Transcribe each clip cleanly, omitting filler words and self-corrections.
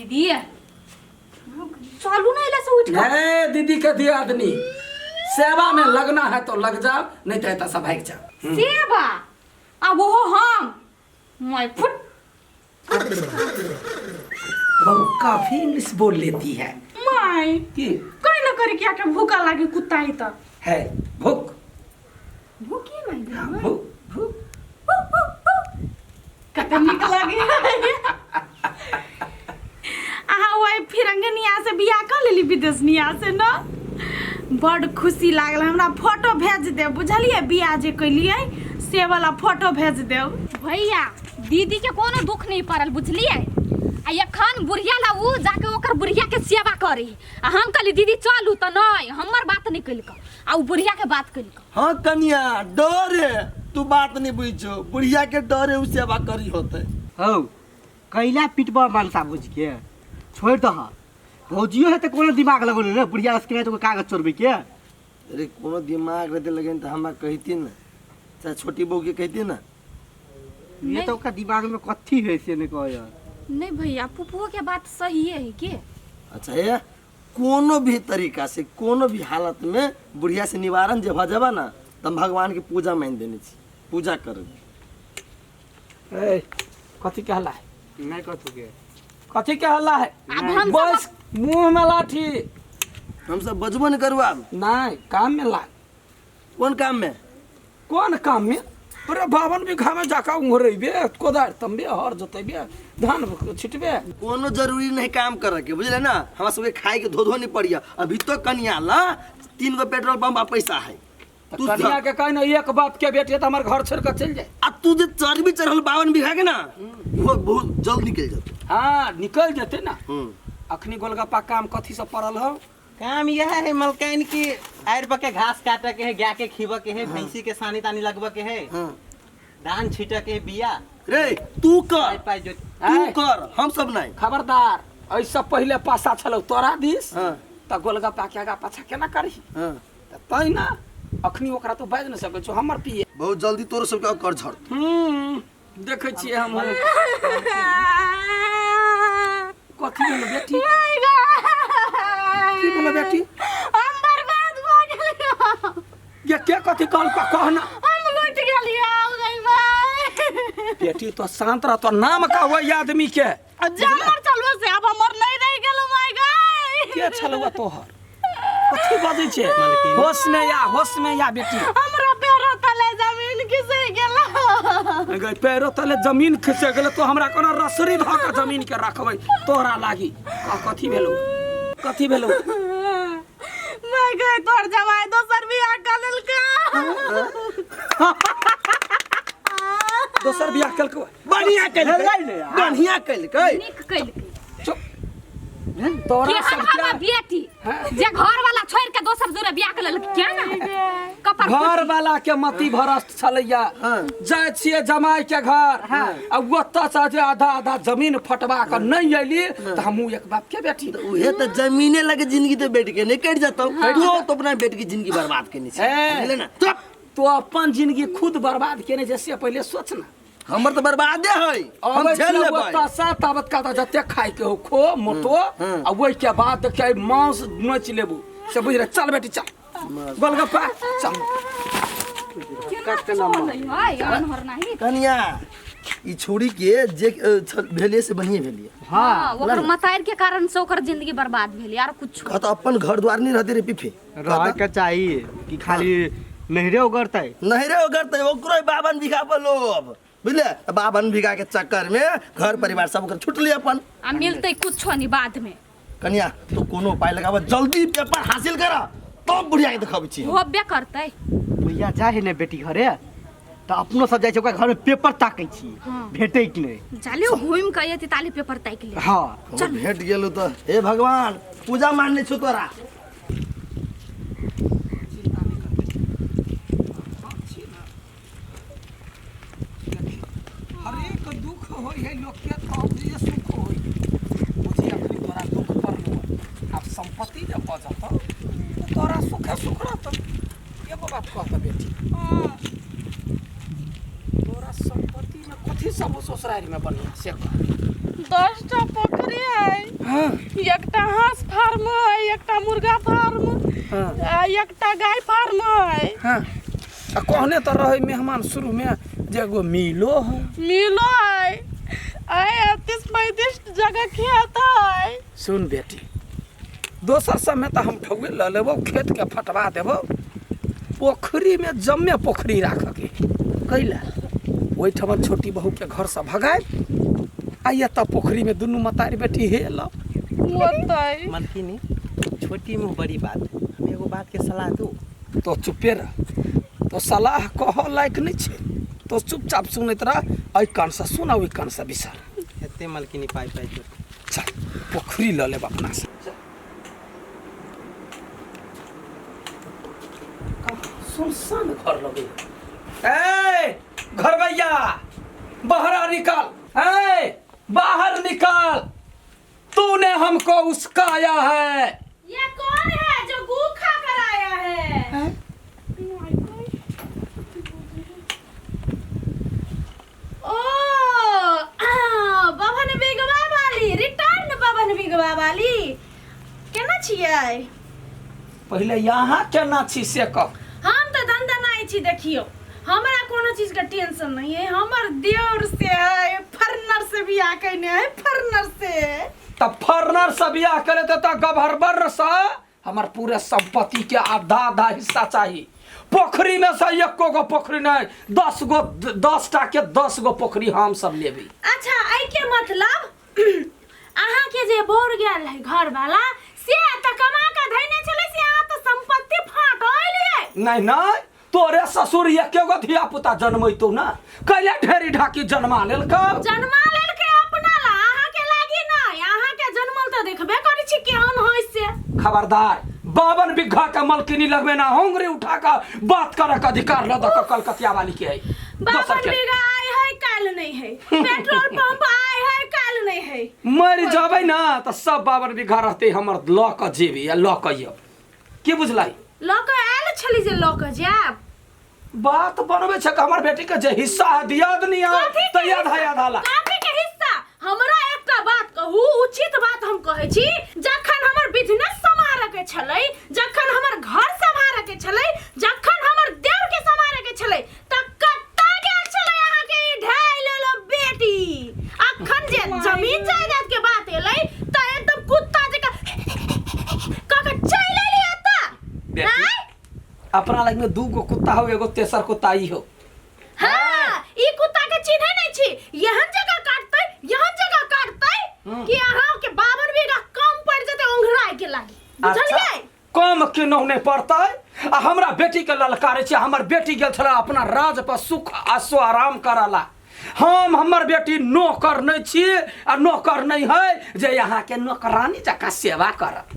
दीदी चलू ना एला से उठ के ए दीदी के दियादनी सेवा में लगना है तो लग जाओ नहीं तो एतऽ से भागि जाओ। सेवा आ वो हम मैं फुट। बहू काफी इंग्लिश बोल लेती है। माय की कोई न करी क्या के भूखा लागे कुत्ता ही त है भूख। भूखी नहीं। हाँ, भूख भूख कते नीक लागे। अहाँ वही फिरंगनिया से बियाह कर लेली विदेशनिया से न, बड खुशी लागल हमरा। फोटो भेज देब बुझलियै, बियाह जे कैलियै से वाला फोटो भेज देब। भैया दीदी के कोनो दुख नहीं पड़ल बुझलियै, आ एखन बुढ़िया ला उ जाके ओकर बुढ़िया के सेवा करी, आ हम कहली दीदी चलू त नहीं हमर बात नहीं कइलक आ उ बुढ़िया के बात कइलक। हाँ कनिया डरे तू बात नहीं बुझो, बुढ़िया के डरे उ सेवा करी होते। हौ कैला पिटबा मनसा बुझ के छोड़ दह, भौजियो है त कोनो दिमाग लगौले ने बुढ़िया के तो कागज चोरबे के। अरे कोनो दिमाग रहते लगन त हमरा कहती ना, चाहे छोटी बहू के कहती ना। ये तो ओकरा दिमाग में कथी है से नहीं कह। नहीं भैया फुफुओ के बात सही है के। अच्छा ये कोनो भी तरीका से कोनो भी हालत में बुढ़िया से निवारण जे भ जाबा ना त हम भगवान के पूजा मान देने छी, पूजा करब। ए कथी कहला है? नहीं कथू के कथी कहला है? अब हम बस मुंह में लाठी। हम सब बजबो नहीं करू आब। नहीं काम में लाग। कोन काम में? कोन काम में? अरे 52 बीघा में जाकर उंघरेबे, कोदारि तमबे, हर जोतेबे, धान छिटबे। कोनो जरूरी नहीं काम करे के बुझले ना, हमरा सबके खाए के धो धो नहीं पड़िया। अभी तो कनिया ला 3 गो पेट्रोल पंप आ पैसा है। तू कनिया के कहि ना एक बाप के बेटी त हमर घर छोड़ के चल जाए। आ तू जे चर्बी चढ़ल 52 बीघा के ना वो बहुत जल्द निकल जते। हां निकल जते ना। अखनी गोलगप्पा काम कथी से पड़ल हो? काम यह है मलकाइन की आयर पर के घास काटे के है, गाय के खीबे के है, भैंसी के सानी तानी लगबे के है, धान छीटे के है, बिया। रे तू कर, पाई जो तू कर, हम सब नहीं। खबरदार ऐसा पहले पासा छलो तोरा दिस त गोलगप्पा के आगा पाछा केना करही? त तै ना अखनी ओकरा तो बाजि न सकै छौ हमर पिए। बहुत जल्दी तोर सबके कर झड़। देखै छियै हम। कथी भेल बेटी? की भेल बेटी? हम बर्बाद भ गेलियै। ये के कथी कहल कह ना। हम लुट गेलियै गई भाई। बेटी तो शांत रह, तो नाम का वही आदमी के। जानवर चलबो से अब हमर नहीं रह गेलो my गाय। के छलुआ तोहर? कथी बजै छै? होश में या, होश में या बेटी। हमरा पैरो तले जमीन खिसै गेलो। गई पैरो तले जमीन खिसै गेलो तो हमरा कोनो रसरी ध के जमीन के रखबै तोरा लागी। कथी भेलो? कथी भेलो? My गाय तोहर जमाई दोसर बियाह क लेलका। दोसर बियाह केलकै? बढ़िया केलकै, बढ़िया केलकै, नीक केलकै। चुप तोरा सब के बेटी जे घर वाला छोड़ के दोसर जोरे बियाह के लेलक क्या ना कपर घर वाला के मति भरस्त छलैया। जाय छियै जमाई के घर आ ओतऽ से जे आधा आधा जमीन फटवा के नहीं अयली त हमहूँ एक बाप के बेटी। उहे त जमीने लगे जिंदगी तो बेटी के नहीं कट जतौ, तू तो अपना बेटी के जिंदगी बर्बाद केने छै बुझले ना। चुप तो अपन जिंदगी खुद बर्बाद केने छै से पहिले सोच ना। हमर तो बर्बादे है, हम झेल लेबै। ओतऽ से ताबत का जते खाइ के हो खो मोटो आ ओहि के बाद देखियै मांस नोचि लेबू से बुझ रे। चल बेटी चल गोलगप्पा चल। कनिया ई छोड़ी के जे भेलिए से बढ़िया भेलिए। हां ओकर मतार के कारण से ओकर जिंदगी बर्बाद भेल यार। कुछ त अपन घर द्वार नहीं रहते रे पीफे रह के चाहिए कि खाली नहरे ओगरतै, नहरे ओगरतै ओकरो 52 बीघा पर लोभ बुझले। 52 बीघा के चक्कर में घर परिवार सब ओकर छुटले अपन आ मिलतै कुछो नहीं बाद में। कनिया तू कोनो उपाय लगाब, जल्दी पेपर हासिल कर तब बुढ़िया के देखाबै छी। होबे करतै। बुढ़िया जाइ है ने बेटी घरे त अपनो सब जाइ छै ओकरा घर में पेपर ताकै छी भेटै कि नहीं। जालियो घुमि के एती ताली पेपर ताकि ले। हां चल भेट गेलौ त हे भगवान पूजा मानने छु तोरा। हरेक दुख होय है लोक के तब जे सुख होय बुझी। अखनी तोरा दुख पड़लो आब संपत्ति जब भऽ जतौ तऽ तोरा सुखे सुख रहतौ। एगो बात कहतौ बेटी, तोरा संपत्ति में कथी सब हो ससुरारी में बढ़िया से कह। 10टा पोखरी है। हाँ। एकटा हंस फार्म है, एकटा मुर्गा फार्म। हाँ। आ एकटा गाय फार्म है। हाँ, आ कहने तऽ रहै मेहमान शुरू में जे एगो मिलो है। मिलो है, आय 30-35 जगह खेत है। सुन बेटी, दोसर सबमे तऽ हम ठौए लऽ लेबौ, खेतके फटवा देबौ, पोखरीमे जम्मे पोखरी राखऽके कैला ओहिठमन छोटी बहूके घरसँ भगायब आ एतऽ पोखरीमे दुनू मतारी बेटी हेलब। होतै। मलकिनी, छोटी मुँह बड़ी बात, हम एगो बात के सलाह दू? तो चुपे रह, तो सलाह कहऽ लायक नहि छै, तो चुपचाप सुनैत रह, एहि कानसँ सुन आ ओहि कानसँ बिसर। एते मलकिनी पाइ पाइ जोड़। चल पोखरी लऽ लेब अपना से। सुनसान घर लगै। ए घरबैया, बाहर निकाल, ए बाहर निकाल, तूने हमको उसकाया है। ये कौन है जो गू खा कर आया है? ओ बभन बिगवा वाली, रिटर्न बभन बिगवा वाली, केना छियै? पहिले यहाँ केना छी से कह। हम तऽ दनदनाइ छी, देखियौ हमरा कोनो चीज के टेंशन नहीं है। हमर देवर से है, फरनर से बियाह कयने है, फरनर से। तब फरनर से बियाह करे तऽ गभरबर से हमर पूरे संपत्ति के आधा आधा हिस्सा चाही। पोखरी में से एको गो पोखरी नहीं, 10 गो, 10 टा के 10 गो पोखरी हम सब लेबी। अच्छा, एहि के मतलब अहाँ के जे बोर गेल है घर वाला से तऽ कमा के धैने छलै, से अहाँ तऽ संपत्ति फाटल। नहीं नहीं, तोरे ससुर एके गो धिया पुता जन्मैतौ ना, कैले ढेरी ढाकी जन्मा लेलकौ? जन्मा लेलकै अपना ला, अहाँ के लागी नहीं। अहाँ के जन्मल तऽ देखबे करै छी केहन होइ से। खबरदार, 52 बीघा के मलकिनी लगबे ना होंगरी उठा के बात करे के अधिकार ल दक कलकतिया वाली के है। 52 बीघा आय है काल नहीं है, पेट्रोल पंप आय है काल नहीं है। मर जाबै ना तऽ सब 52 बीघा रहते हमर, ल के जेबी या ल के अयब, की बुझलाई? ल के आयल छली जे ल के जायब। बात बनबै छै कि हमर बेटी के जे हिस्सा है दियाद नहीं है कथी के तऽ आधा हिस्सा? आधा ला। कथी के हिस्सा? हमरा एकटा बात कहू, उचित बात हम कहै छी, जखन हमर बिजनेस सम्हारऽ के छलै, जखन हमर घर सम्हारऽ के छलै, जखन हमर देवर के सम्हारऽ के छलै, तऽ कतऽ गेल छलै अहाँ के ई ढाई लेलो बेटी? अखन जे जमीन जायदाद के बात एलै तऽ एकदम कुत्ता जकाँ कऽ के चलि एली एतऽ। बेटी, आँय? अपना लग में 2 गो कुत्ता हो, एगो तेसर कुत्ता ई हो। हाँ, ई कुत्ता के चिन्है नहीं छी, यहन जगह काटतै, यहन जगह काटतै कि अहाँ के 52 बीघा कम पड़ जेतै ओंघराय के लागी, बुझलियै? कम केनहु नहि पड़तै। आ हमरा बेटी के ललकारै छै, हमर बेटी गेल छलै अपना राज पर सुख आ स्व आराम करला। हम हमर बेटी नौकर नहीं छी आ नौकर नहीं है जे यहाँ के नौकरानी जकाँ सेवा करत,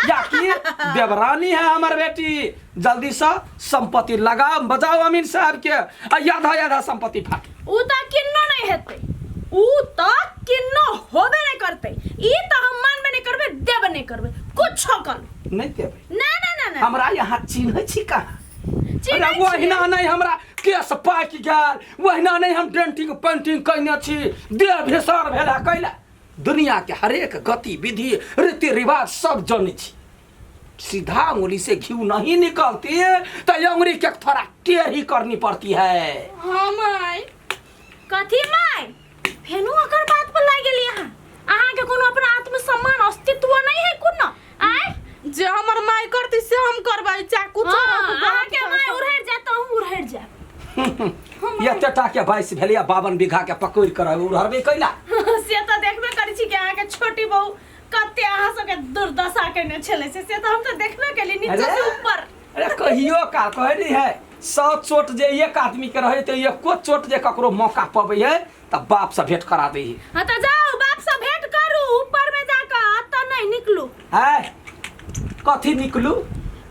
या कि देवरानी है हमर बेटी। जल्दी से संपत्ति लगाओ बजाओ अमीन साहब के आ आधा आधा संपत्ति फाट। उ तऽ किन्नो नहीं हेतै, उ तऽ किन्नो होबे नहीं करतै। ई तऽ हम मानबे नहीं करबै, देबे नहीं करबै, कुछो कर नहीं देबै। ना ना ना ना, हमरा यहाँ चिन्है छी कहाँ? चिन्है अरे वहिना नहीं हमरा केस पाकि गेल, वहिना नहीं हम डेंटिंग पेंटिंग कयने छी, देह भेसर भेला कैला। दुनिया के हरेक गतिविधि रीति रिवाज सब जनै छी। सीधा उंगली से घी नहीं निकलती तो ये उंगली के थोड़ा टेढ़ी करनी पड़ती है। हाँ माय। कथी माय? फेनु ओकर बात पर लागि गेली अहाँ। अहाँ के कोनो अपना आत्मसम्मान अस्तित्व नहीं है कोनो? आय? जे हमर माय करती से हम करबै, चाकू हाँ, चोरब, अहाँ के माय उड़हरि जायत तऽ हम उड़हरि जायब। एते टा के बाइस भेलिया 52 बीघा के पकड़ि कर उड़हरबे कैला? से तऽ देखबे करै छी कि अहाँ के छोटी बहू कते अहाँ सबके दुर्दशा केने छलै, से तऽ हम तऽ देखबे केली नीचा से ऊपर। अरे कहियो का कहै नहीं है, 100 चोट जे एक आदमी के रहे तो एको चोट जे ककरो मौका पबै है तब बाप से भेंट करा दै है। हाँ तऽ जाउ बाप से भेंट करू, ऊपर में जाकऽ एतऽ नहीं निकलू। है कथी निकलू?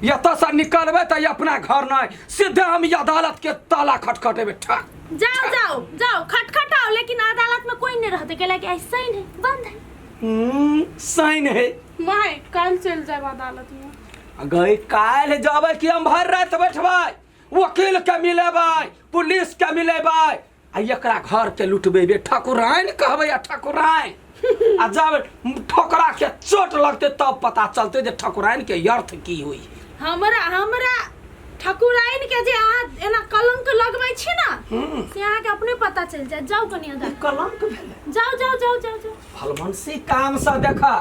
एतऽ से निकलबै तऽ अपना घर नहीं, सीधे हम अदालत के ताला खटखटेबै। ठक जाओ जाओ जाओ खटखटाओ, लेकिन अदालत में कोई नहीं रहते, कैला कि ऐसा ही नहीं बंद है। साइन है। माय काल्हि चलि जायब अदालत में। गई काल्हि जबै कि हम भरि राति बैठबै, वकील के मिलेबै, पुलिस के मिलेबै, आ एकरा घर के लुटबेबे ठकुराइन कहबै आ ठकुराइन आ जब ठोकरा के चोट लगते तब पता चलते जे ठकुराइन के अर्थ की हुई। हमरा हमरा ठकुराइन के जे अहाँ एना कलंक लगबै छी ना से अहाँके अपने पता चलि जायत। जाउ कनि अदा कलंक भेलै। जाउ जाउ जाउ जाउ जाउ। भलमनसी काम से देखा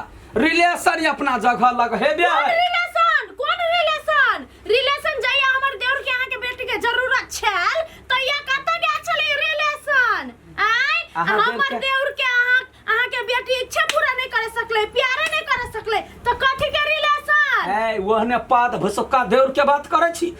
रिलेशन अपना जगह लग हेबे। कोन रिलेशन? कोन रिलेशन? रिलेशन जहिया हमर देवर के अहाँके बेटी के जरूरत छल तहिया कतऽ गेल छलै रिलेशन? आय अहाँ देवर हमर के- देवर के अहाँ के बेटी इच्छा पूरा नहीं करे सकले, प्यारे नहीं करे सकले, तो कथी के रिलेशन? ए ओहने पाद भुसुक्का देवर के बात करै छी।